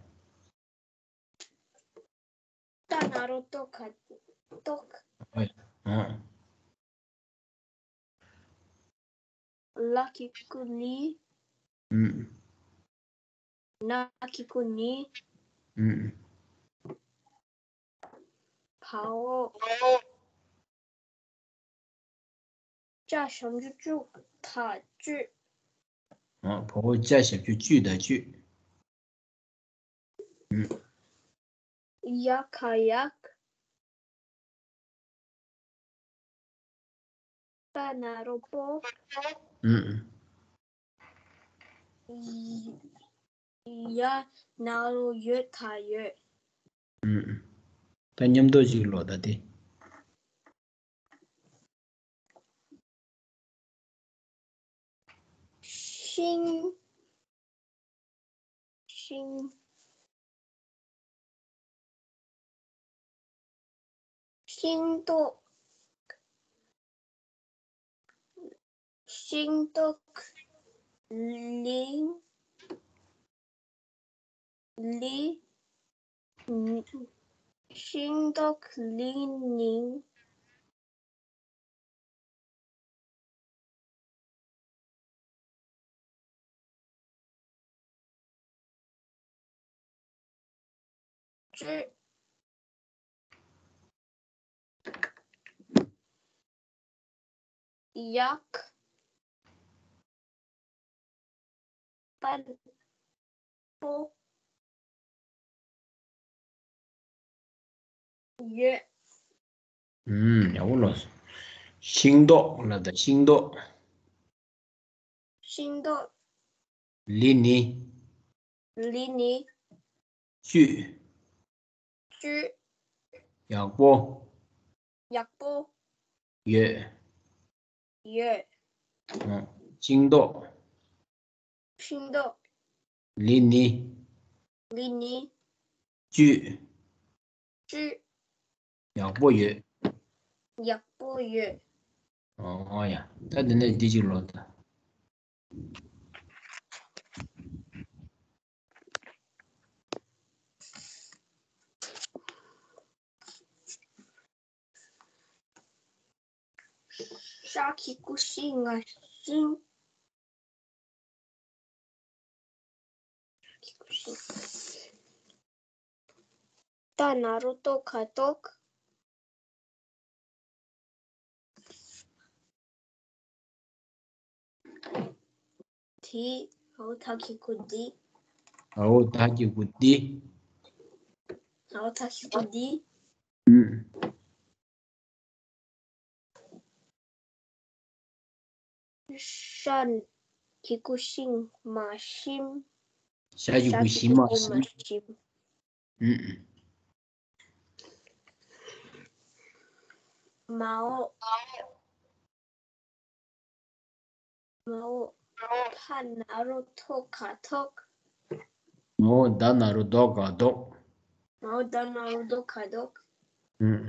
ད་ན་རོ་ཏོ་ག་ཏོག། ཨ། ལ་གི་གུ་ལི། ཨུམ། ན་གི་གུ་ནི། ཨུམ། བའོ། ཅ་ཞབས་ཀྱུ་ཅུ་ད་ཅུ། ཨ། བའོ་ཅ་ཞབས་ཀྱུ་ཅུ་ད་ཅུ། ཨུམ། ཡ་ག་ཡག། པ་ན་རོ་པོ། ཨུམ། ཡ་ན་རོ་ཡོད་ད་ཡོད། ཨུམ། ད་མཉམ་དུ་ཅིག་ཀློག་ད་དེ། ཤིང་། ཤིང་། ཤིང་ཏོག། ཤིང་ཏོག། ལིང་། ལི། ཤིང་ཏོག་ལི་ནིང་། ཅུ། ཡག། པན། པོ། ཡོད། ཨུམ། ཡག་པོ་ལོས། ཤིང་ཏོག་ལབ་ད་ཤིང་ཏོག། ཤིང་ཏོག། ལི་ནི། ལི་ནི། བཅུད། བཅུད། ཡག་པོ། ཡག་པོ། ཡོད། ཡོད། ཨ། ཤིང་ཏོག། ཤིང་ཏོག། ལི་ནི། ལི་ནི། བཅུད། བཅུད། ཡག་པོ་ཡོད། ཡག་པོ་ཡོད། ཨོ་ཡ། ད་འདི་ནས་འདི་གཅིག་ཀློག་ད། ཤ་གི་གུ་ཤིང་ང་ཤིང་། ད་ན་རོ་ཏོ་ག་ཏོག། དི། འའོ་ད་གི་གུ་དི། འའོ་ད་གི་གུ་དི། འའོ་ད་གི་གུ་དི། ཨུམ། ཤ་གི་གུ་ཤིང་མ་ཤིམ། ཤ་གི་གུ་ཤིང་མ་ཤིམ། ཤིམ། ཨུམ། མའོ། མའོ། ཕ་ན་རོ་ཐོ་ག་ཐོག། མའོ་ད་ན་རོ་དོ་ག་དོག། མའོ་ད་ན་རོ་དོ་ག་དོག། ཨུམ།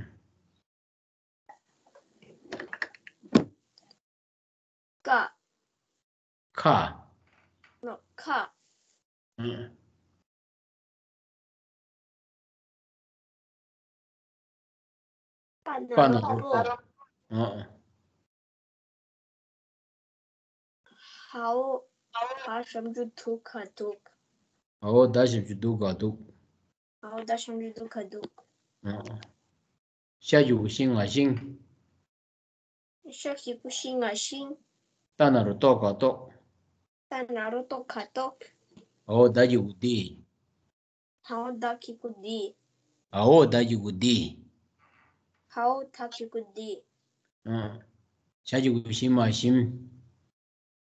ཀ། ཁ། ནོ། ཁ། ཨུམ། པ་ན་པ་ན་རོ་རོ། པོ། ཨ། འའོ། འ་ཞབས་ཀྱུ་དུ་ག་དུག། འའོ་ད་ཞབས་ཀྱུ་དུ་ག་དུག། འའོ་ད་ཞབས་ཀྱུ་དུ་ག་དུག། ཨ། ཤ་གི་གུ་ཤིང་ང་ཤིང་། ཤ་གི་གུ་ཤིང་ང་ཤིང་། ཏ་ན་རོ་ཏོ་ག་ཏོག། ཏ་ན་རོ་ཏོ་ག་ཏོག། འའོ་ད་གི་གུ་དི། འའོ་ད་གི་གུ་དི། འའོ་ད་གི་གུ་དི། འའོ་ད་གི་གུ་དི། ཨ། ཤ་གི་གུ་ཤིང་མ་ཤིམ།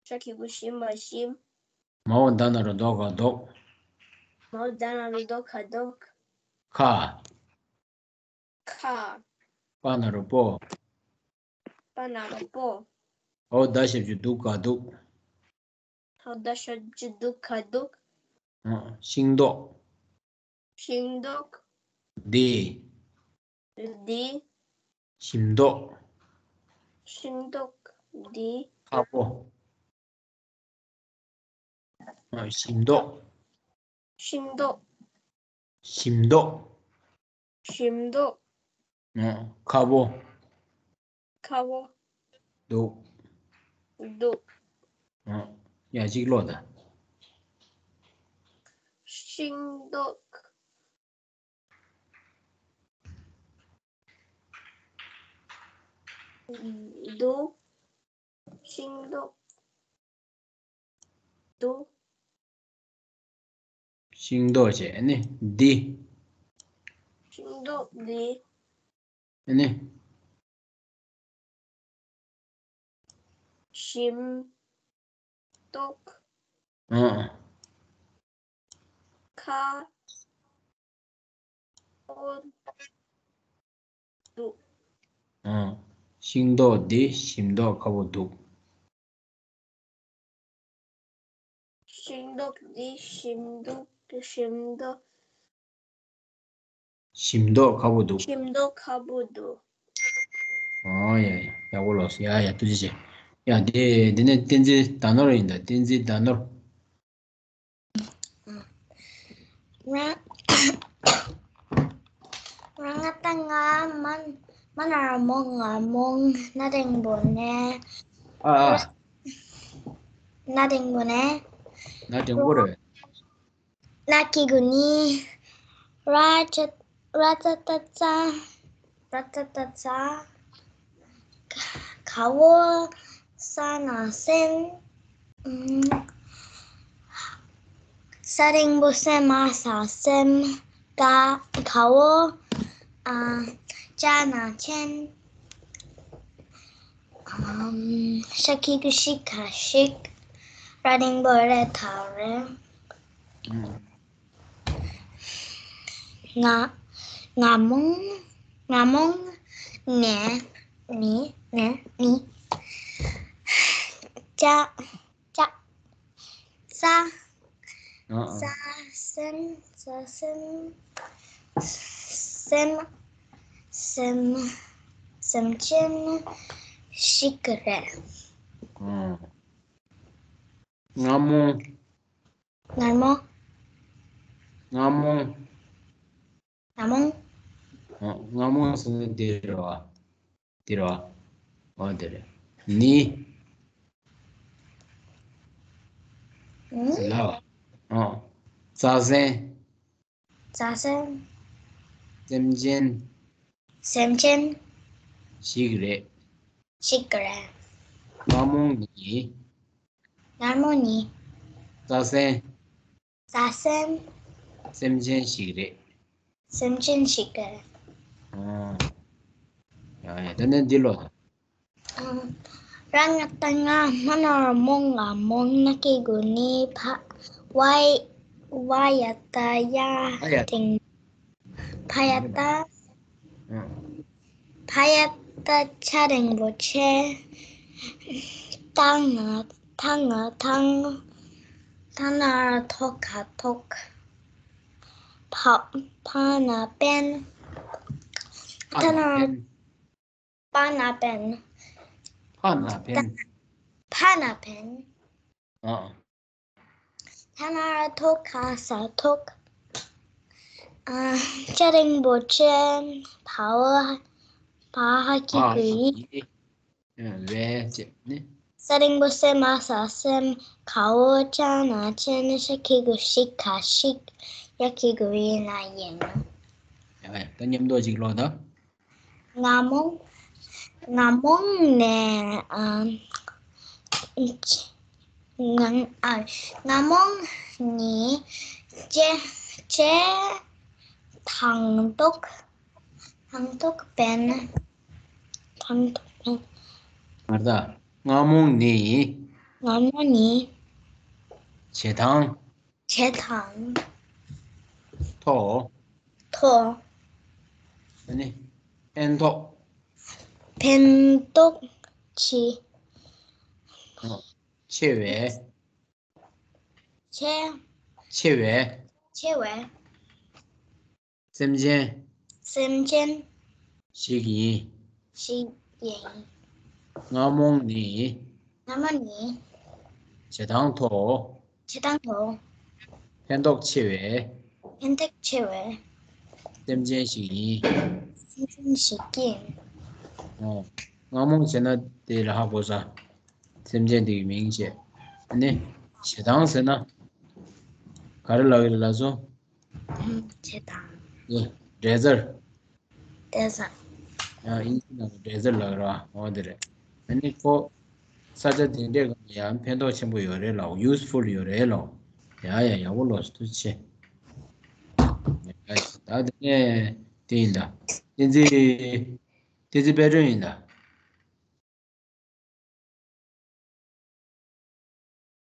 ཤ་གི་གུ་ཤིང་མ་ཤིམ། མའོ་ད་ན་རོ་དོ་ག་དོག། མའོ་ད་ན་རོ་དོ་ག་དོག། ཁ། ཁ། པ་ན་རོ་པོ། པ་ན་རོ་པོ། འའོ་ད་ཞབས་ཀྱུ་དུ་ག་དུག། འའོ་ད་ཞབས་ཀྱུ་དུ་ག་དུག། ཨ། ཤིང་ཏོག། ཤིང་ཏོག་འདི། འདི། ཤིང་ཏོག་ཤིང་ཏོག་འདི། ཁ་པོ། ཨ། ཤིང་ཏོག་ཤིང་ཏོག་ཤིང་ཏོག་ཤིང་ཏོག་ཨ། ཁ་པོ། ཁ་པོ། འདུག་འདུག་ཨ། ཡ། གཅིག་ཀློག་དང་། ཤིང་ཏོག་འདུག་ཤིང་ཏོག་འདུག་ཤིང་ཏོག་བྱས་ནི་འདི། ཤིང་ཏོག་འདི། ནི། ཤིང་ཏོག་ཨ། ཁ་པོ་འདུག་ཨ། ཤིང་ཏོག་འདི་ཤིང་ཏོག་ཁ་པོ་འདུག་ཤིང་ཏོག་འདི་ཤིང་ཏོག་ཤིང་ཏོག་ཤིང་ཏོག་ཁ་པོ་འདུག་ཤིང་ཏོག་ཁ་པོ་འདུག་ཨོ་ཡ་ཡ། ཡག་པོ་ལོས། ཡ་ཡ། ཐུགས་རྗེ་ཆེ། ཡ། དེ་དེ་ནས་བསྟན་འཛིན་ཟླ་ནོར་ཡིན་ད། བསྟན་འཛིན་ཟླ་ནོར། ང་ང་ང་ད་ང་མ་མ་ན་ར་མོ། ང་མོ་ན་རིང་པོ་ནས། ཨ་ཨ། ན་རིང་པོ་ནས། ན་རིང་པོ་རེད། ན་གི་གུ་ནི། ར་ཅ་ར་ཙ་ཏ་ཙ། ར་ཙ་ཏ་ཙ། ག་བོ་ས་ན་སེན། ཨུམ། ས་རིང་པོ་སེ་མ་ས་སེམས། ག་ག་བོ། ཨ། ཅ་ན་ཅན། ཨམ། ཤ་གི་གུ་ཤི་ག་ཤིག་ར་རིང་པོ་རེ་ཐ་རེ། ཨུམ། ང་ང་མོང་ང་མོང་ནས་ནི་ནས་ནི། ཅ་ཅ། ས། ཨ་ཨ། ས་སེམས་ས་སེམས། སེམས་སེམས་སེམས་ཅན་ཞིག་རེད། ཨ། ང་མོ། ང་མོ། ང་མོ། ང་མོ། ཨ། ང་མོ་ཟེར་ན་འདི་རེད་བ། འདི་རེད་བ། ཨོ་འདི་རེད། ནི། ནི། ལ་བ། ཨ། རྩྭ་སེམས། རྩྭ་སེམས། སེམས་ཅན། སེམས་ཅན། ཞིག་རེད། ཞིག་རེད། ང་མོ་ནི། ང་མོ་ནི། རྩྭ་སེམས། རྩྭ་སེམས། སེམས་ཅན་ཞིག་རེད། སེམས་ཅན་ཞིག་རེད། ཨ། ཡ་ཡ། ད་ནི་འདི་ལོ། ཨ། ར་ང་ད་ང་མ་ན་ར་མོ། ང་མོ་ན་གི་གུ་ནི། ཕ་བ་ཡ་ད་ཡ། ཨ་ཡ། དེང་ཕ་ཡ་ད། ཨ། ཕ་ཡ་ད་ཆ་རིང་པོ་ཆེ། ཐ་ང་ཐ་ང་ཐང་། ཐ་ན་ར་ཐོ་ག་ཐོག་ཕ་ཕ་ན་པན། ཐ་ན་པ་ན་པན། ཕ་ན་པན། ཕ་ན་པན། ཨ། ཐ་ན་ར་ཐོ་ག་ས་ཐོག་ཨ། ཆ་རིང་པོ་ཆེ། ཕ་བ་ཕ་ཧ་གི་གུ་ཡི། ཨ། བས་ཅེ་ནི། ས་རིང་པོ་སེ་མ་ས་སེམས། ག་བོ་ཅ་ན་ཅན། ཤ་གི་གུ་ཤི་ག་ཤིག་ཡ་གི་གུ་ཡི་ན་ཡིན། ཡ་ཡ། ད་མཉམ་དུ་ཅིག་ཀློག་དང་། ང་མོང་། ང་མོང་ནས། ཨ། ང་ཨ། ང་མོང་ནི་ཅེ་ཅེ་ཐང་ཏོག་ཐང་ཏོག་པན། ཐང་ཏོག་པན། ང་ད། ང་མོང་ནི། ང་མོང་ནི། བྱེ་ཐང་། བྱེ་ཐང་། ཐོག་ཐོག་ཨ་ནི། ཕན་ཐོགས། ཕན་ཐོགས་ཆེ། ཆེ་བའི། ཆེ། ཆེ་བའི། ཆེ་བའི། སེམས་ཅན། སེམས་ཅན། ཞིག་ཡིན། ཞིག་ཡིན། རྔ་མོང་ནི། རྔ་མོང་ནི། བྱེ་ཐང་མཐོ། བྱེ་ཐང་མཐོ། ཕན་ཐོགས་ཆེ་བའི། ཕན་ཐོགས་ཆེ་བའི། སེམས་ཅན་ཞིག་ཡིན། སེམས་ཅན་ཞིག་ཡིན། ཨོ། རྔ་མོང་ཟེར་ན་དེ་ལ་ཧ་གོ་ས། སེམས་ཅན་དེ་གི་མིང་བྱས། ཨ་ནི། བྱེ་ཐང་ཟེར་ན། ག་རེ་ལབ་ཀྱི་རེད་ལགས་སོ། བྱེ་ཐང་། ཨེ། འབྲས་རྩལ། འབྲས་རྩལ། ཡང་ཨིན་ཇི་ནང་འབྲས་རྩལ་ལབ་ར། འོ་དེ་རེད། ཨ་ནི་ཁོ། ས་ཆ་དེ་འདྲས་གང་ལ་ཡང་ཕན་ཐོགས་ཆེན་པོ་ཡོད་རེད་ལ། ཡུས་ཕུལ་ཡོད་རེད་ལ། ཡ་ཡ་ཡག་པོ་ལོས་ཐུགས་རྗེ་ཆེ། ད་དེ་ནས་དེ་ཡིན་ད། བསྟན་འཛིན། བསྟན་འཛིན་དཔལ་སྒྲོན་ཡིན་ད།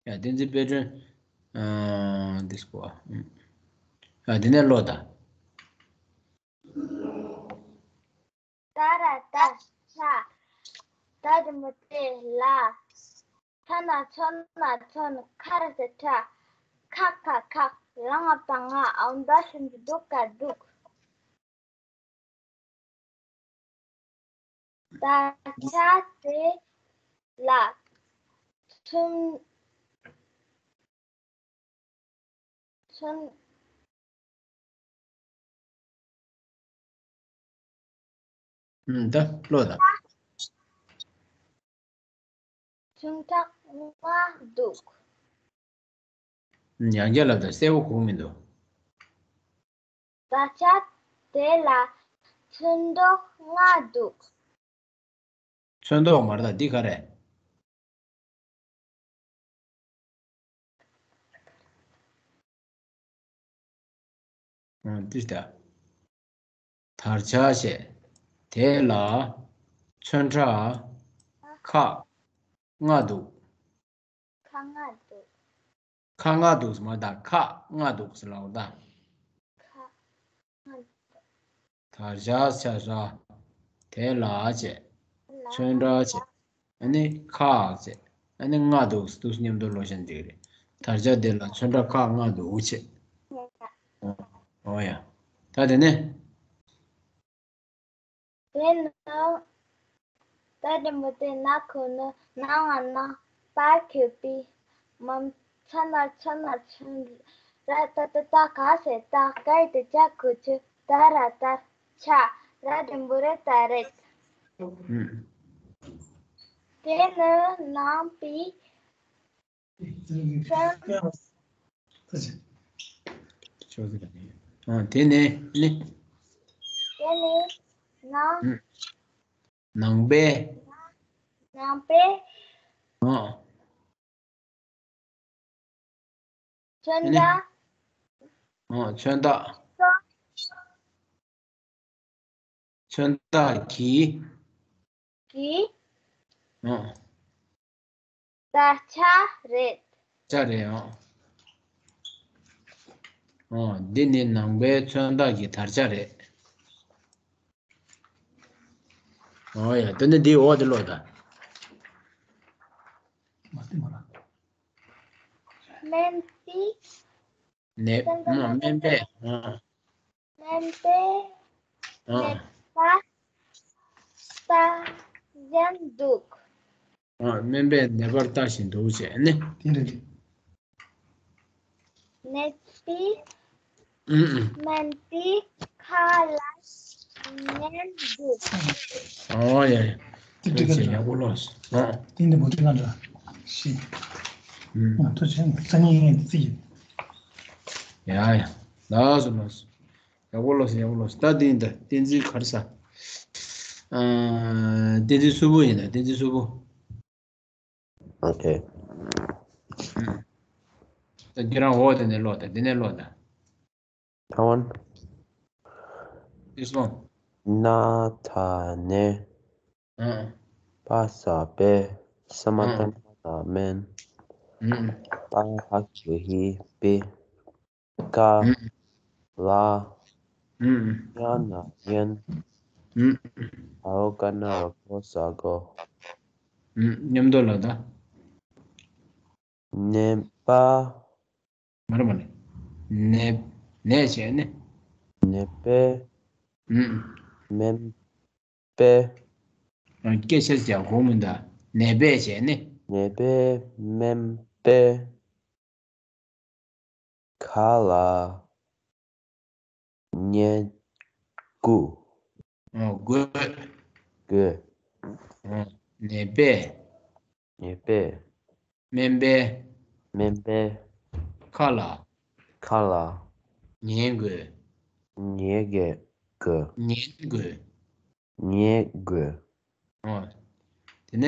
ཡ་བསྟན་འཛིན་དཔལ་སྒྲོན། ཨ། འདི་སྐོར། ཨ། འདི་ནས་ཀློག་དང་། ཏ་ར་ཏ་ཤ། ད་དེ་མོ་དེ་ལ། ཚ་ན་ཚོ་ན་ཚོན། ཁ་ར་ས་ཁྲ། ཁ་ཁ་ཁག་ལ་ང་པ་ང་། འོ་འདི་ཤིན་ཏུ་སྡུག་ག་སྡུག་ད་ཆ་དེ་ལ་ཚུན་ཚུན། ཨུམ། ད་ཀློག་དང་། ཆུང་ཐག་ང་འདུག་ཡང་བསྐྱར་ལབ་དང་། གསལ་པོ་གོ་མི་འདུག་ད་ཆ་དེ་ལ་ཚོན་མདོག་ལྔ་འདུག་ཚོན་མདོག་མ་རེད་ད། འདི་ག་རེད། ཨ། འདི་ལྟ། དར་ཆ་བྱས། དེ་ལ་ཚོན་ཁྲ་ཁག་ལྔ་འདུག་ཁག་ལྔ་འདུག་ཁག་ལྔ་འདུག་མ་ད། ཁག་ལྔ་འདུག་ཟེར་ལབ་ད། ཁག་ལྔ་འདུག་དར་ཆ་བྱས། དེ་ལ་བྱས། ཚོན་ཁྲ་བྱས། ཨ་ནི་ཁག་བྱས། ཨ་ནི་ལྔ་འདུག་འདུག་མཉམ་དུ་ཀློག་བྱས་འགྲིག་རེད། དར་ཆ་དེ་ལ་ཚོན་ཁྲ་ཁག་ལྔ་འདུག་བྱས། ཨོ་ཡ། ད་དེ་ནས། དེ་ནི། ད་དེ་མོ་དེ་ན་ཁོ་ནི་ནང་ང་ན་པ་ཁེ་པི། མམ་ཚ་ན་ཚོ་ན་ཚོན། ར་ཏ་ཏ་ཏ་ག་ས་ཏ། ག་ཡ་ཏ་ཇ་གུ་ཇུ། ད་ར་དར་ཆ། ར་དེ་མོ་རེ་ད་རེད། ཨུམ། དེ་ནི་ནང་པའི། ཨ། དེ་ནས་ནི། དེ་ནས་ནང་། ཨུམ། ནང་པའི། ནང་པའི། ཨ། ཚོན་མདོག་ཨ། ཚོན་མདོག་ཚོན་མདོག་གི། གི། ཨ། དར་ཆ་རེད། དར་ཆ་རེད། ཨ། ཨ། འདི་ནི་ནང་པའི་ཚོན་མདོག་གི་དར་ཆ་རེད། ཨོ་ཡ། དེ་ནི་འདིའི་འོག་དེ་ཀློག་དང་། སྨན་པས། ནད། སྨན་པས། ཨ། སྨན་པས། ཨ། ནད་པ་ལྟ་བཞིན་འདུག་ཨ། སྨན་པས་ནད་པར་ལྟ་བཞིན་འདུག་ཅེས་ནི། དེ་འདྲ་རེད། ནད་པས། ཨུམ། སྨན་པའི་ཁ་ལ་ཉན་འདུག་ཨོ་ཡ་ཡ། དེ་འགྲིག་ག་ཡག་པོ་ལོས། ཨ། དེ་འདི་མོ་འགྲིག་ག་འདྲ། ཤི། ཨུམ། ང་ཐུགས་རྗེ་ཆེ། སང་ཉིན་ངས་འདི་རྩིས་ཡིན། ཡ་ཡ། ལགས་སོ་ལགས་སོ། ཡག་པོ་ལོས། ཡག་པོ་ལོས། ད་འདི་ཡིན་ད། བསྟན་འཛིན་ག་རེ་ཟ། ཨ། བསྟན་འཛིན་སུ་བོ་ཡིན་ད། བསྟན་འཛིན་སུ་བོ། ཨོ་ཁེ། ད་ཁྱེད་རང་འོག་དེ་ནས་ཀློག་དང་། དེ་ནས་ཀློག་དང་། ཐ་ཝན། This one. ན་ཐ་ནེ། ཨ། པ་ས་པེ། ས་མ་ཨ། ཏ་མ་ན་སྨན། ཨུམ། པ་ཧ་ཆུ་ཧི་པི། ཀ། ཨུམ། ལ། ཨུམ། ཉ་ན་ཉན། ཨུམ། འ་ག་ན་རོ་གོ་ས་གོ། ཨུམ། མཉམ་དུ་ལ་ད། ནད་པ། མ་རེད་མ་རེད། ནད། ནད་བྱས་ནས། ནད་པས། ཨུམ། སྨན་པས། ཨ། སྐད་ཆ་རྒྱག་དགོས་མི་འདུག་ནད་པས་བྱས་ནས། ནད་པས་སྨན་པས། ཁ་ལ་མཉེ་དགོས། ཨོ། དགོས། དགོས། ཨོ། ནད་པས། ནད་པས། སྨན་པས། སྨན་པས། ཁ་ལ། ཁ་ལ། མཉེ་དགོས། མཉེ་དགོས། མཉེ་དགོས། མཉེ་དགོས། ཨོ། དེ་ནས།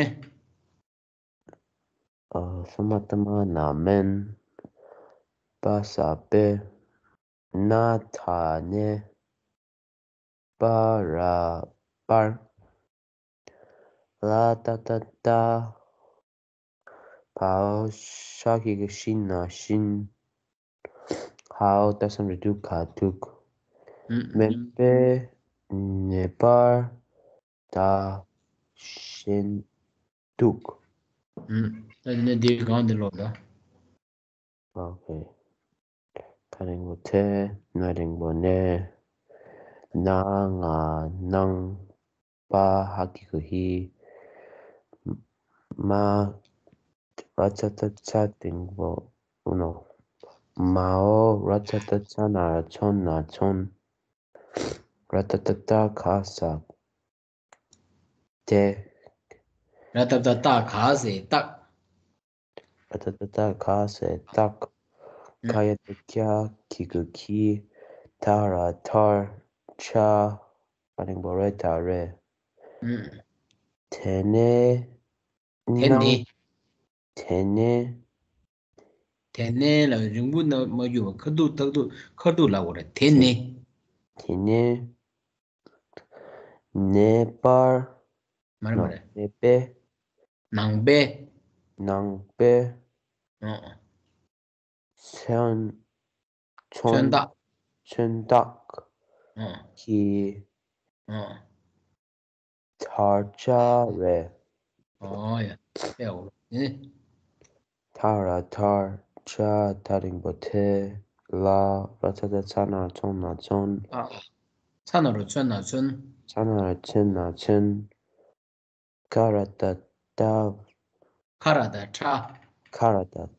ཨ། ས་མ་བཏགས་སྨ་ན་སྨན། པ་ས་པས། ན་ད་ནས། པ་ར་པར། ལ་ཏ་བཏགས་ལྟ། བ་འོག་ཤ་གི་གུ་བཞི་ན་བཞིན། ཧ་འོག་ཏ་ཟ་འགྲེང་བུ་དུ་ག་དུག་ཨུམ། སྨན་པས་ནད་པར་ད་ཞེན་དུག་ཨུམ། ད་དེ་ནས་འདི་གང་འདི་ཀློག་ད། ཨོ་ཁེ། ཐ་རིང་པོ་ཐེ། ན་རིང་པོ་ནེ། ན་ང་ནང་། པ་ཧ་གི་གུ་ཧི། མ། ར་ཙ་བཏགས་རྩ་འགྲེང་བུ་ཨུ་ནོ། མ་འོག་ར་ཙ་བཏགས་རྩ་ན་རོ་རྩོ་ན་རྩོན། ར་ཏ་བཏགས་རྟ་ག་ས་རྟ། ར་ཏ་བཏགས་རྟ་ག་ས་རྟ། ར་ཏ་བཏགས་རྟ་ག་ས་རྟགས། ཨུམ། ཁ་ཡ་བཏགས་ཁྱ་གི་གུ་ཁྱི། ཐ་ར་ཐར། ཆ། ཨ་རིང་པོ་རེ་ད་རེད། ཨུམ། དེ་ནས། དེ་ནས། དེ་ནས། དེ་ནས་ལ་རིང་པོ་ན་མ་གྱུར་བ་ཁ་ཐུག་ཐག་ཐུག་ཁ་ཐུག་ལ་འོ་རེད། དེ་ནས། དེ་ནས། ནད་པར། མ་རེད་མ་རེད། ནད་པས། ནང་པས། ནང་པས། ཨོ། མཚོན། མཚོན་རྟགས། མཚོན་རྟགས། ཨོ། ཀྱི། ཨོ། དར་ཆ་རེད། ཨོ་ཡ། ཨེ་འོ་ནི། ཐ་ར་ཐར། ཆ། ཐ་རིང་པོ་ཐེ། ལ། ར་ཚ་ཚ་ཚ་ན་རོ་ཚོ་ན་རྩོན། ཨ། ཚ་ན་རོ་ཚོན་ན་ཚོན། ཚ་ན་རོ་ཚོན་ན་ཚོན། ཁ་ར་བཏགས་ཁྲ། ཁ་ར་བཏགས་ཁྲ། ཁ་ར་བཏགས་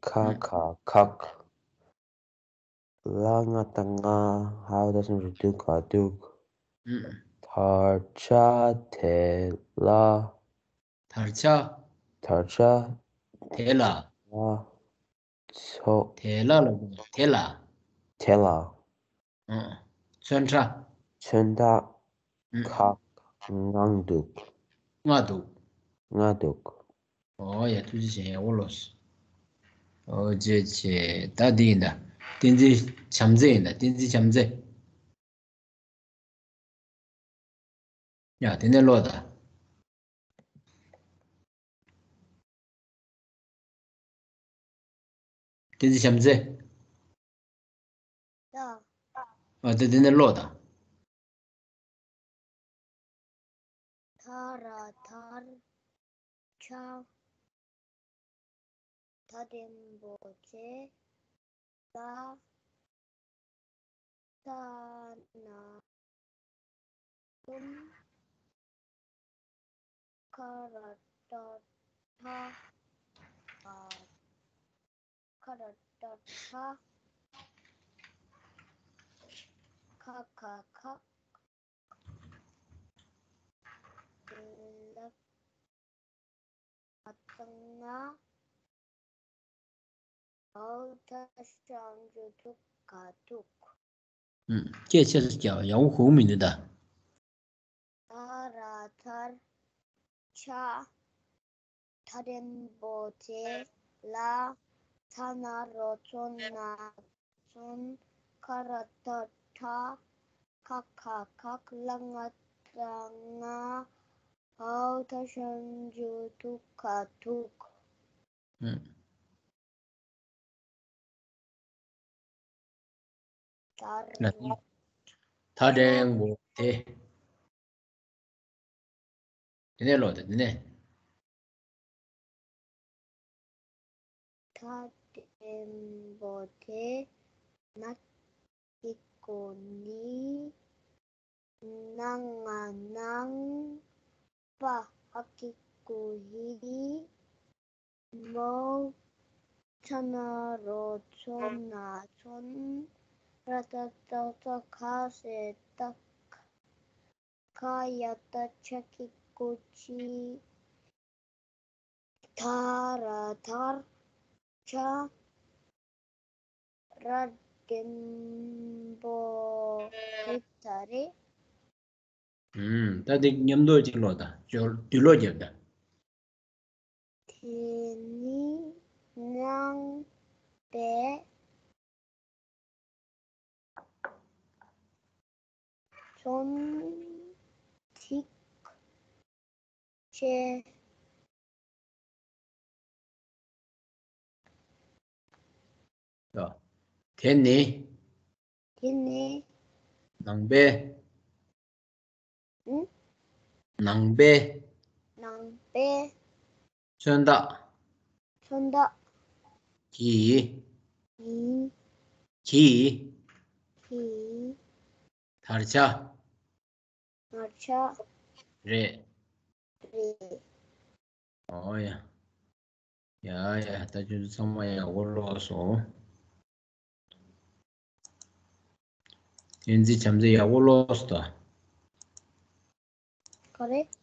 ཁྲ། ཁ་ཨུ། ཁ་ཁག་ལ་ང་བཏགས་ལྔ། ཧ་འོག་ཏ་ཟ་འགྲེང་བུ་དུ་ག་དུག་ཨུ། དར་ཆ་དེ་ལ། དར་ཆ། དར་ཆ། དེ་ལ། ལ། ཚོ། དེ་ལ་ལ་དེ་ལ། དེ་ལ། ཨ། ཚོན་ཁྲ། ཚོན་ཁྲ། ཨུ། ཁ། ངང་དུག་ང་དུག་ང་དུག་ཨོ་ཡ། ཐུགས་རྗེ་ཆེ། ཡག་པོ་ལོས། ཨོ་རྗེ་ཆེ། ད་འདི་ཡིན་ད། བསྟན་འཛིན་བྱམས་བརྩེ་ཡིན་ད། བསྟན་འཛིན་བྱམས་བརྩེ། ཡ། དེ་ནས་ཀློག་ད། བསྟན་འཛིན་བྱམས་བརྩེ། ཡ། ཨ། དེ་དེ་ནས་ཀློག་ད། ཐ་ར་ཐར། ཆ། ཐ་འགྲེང་བུ་ཚེ། ལ། ས་ན་རོ་རྩོ། ཁ་ར་བཏགས་ཁྲ། ཨ། ཁ་ར་བཏགས་ཁྲ། ཁ་ཁ་ཁག་ལ་ང་བཏགས་ལྔ། འོག་ཏ་ཟ་འགྲེང་བུ་དུ་ག་དུག་ཨུམ། སྐད་ཆ་རྒྱག་ཡག་པོ་གོ་གི་མི་འདུག་ད། ཐ་ར་ཐར། ཆ། ཐ་འགྲེང་བུ་ཚེ། ལ། ཚ་ན་རོ་ཚོ་ན་རོ་ཚོན། ཁ་ར་བཏགས་ཁྲ། ཁ་ཁ་ཁག་ལ་ང་བཏགས་ལྔ། འོག་ཏ་ཟ་འགྲེང་བུ་དུ་ག་དུག་ཨུམ། ད་རེས། ད་འགྲེང་བུ་དེ། དེ་ནས་ཀློག་དེ་དེ་ནས། ད་འགྲེང་བུ་དེ་ནགས་ཀྱི་ གུ་ནི། ན་ང་ནང་། པ་ཧ་གི་གུ་ཧི། མོ། ཚ་ན་རོ་ཚོ་ན་ཚོན། ར་ཏ་ཏོ་ཙོ་ཁ་ས་ཏག་ཁ་ཡ་ཏ་ཆ་གི་གུ་ཆི། ཐ་ར་ཐར། ཆ། ར་འགྲེང་བུ་ཧི་ད་རེད། ཨུམ། ད་འདི་མཉམ་དུ་གཅིག་ཀློག་དང་། སྦྱོར་བསྡུས་ཀློག་རྒྱབ་དང་། དེ་ནི་ནང་པའི་ཚོན་ཐིག་ཆེ། དེ་ནི། དེ་ནི། ནང་པའི། ཨུ། ནང་པའི། ནང་པའི། མཚོན་རྟགས། མཚོན་རྟགས། གྱི། གྱི། གྱི། གྱི། དར་ཆ། དར་ཆ། རེད། རེད། ཨོ་ཡ། ཡ་ཡ། ད་ཁྱོད་ཚོ་ཚང་མ་ཡག་པོ་ཀློག་སོང་། བསྟན་འཛིན་བྱམས་བརྩེ་ཡག་པོ་ཀློག་སོང་ད། ག་རེ།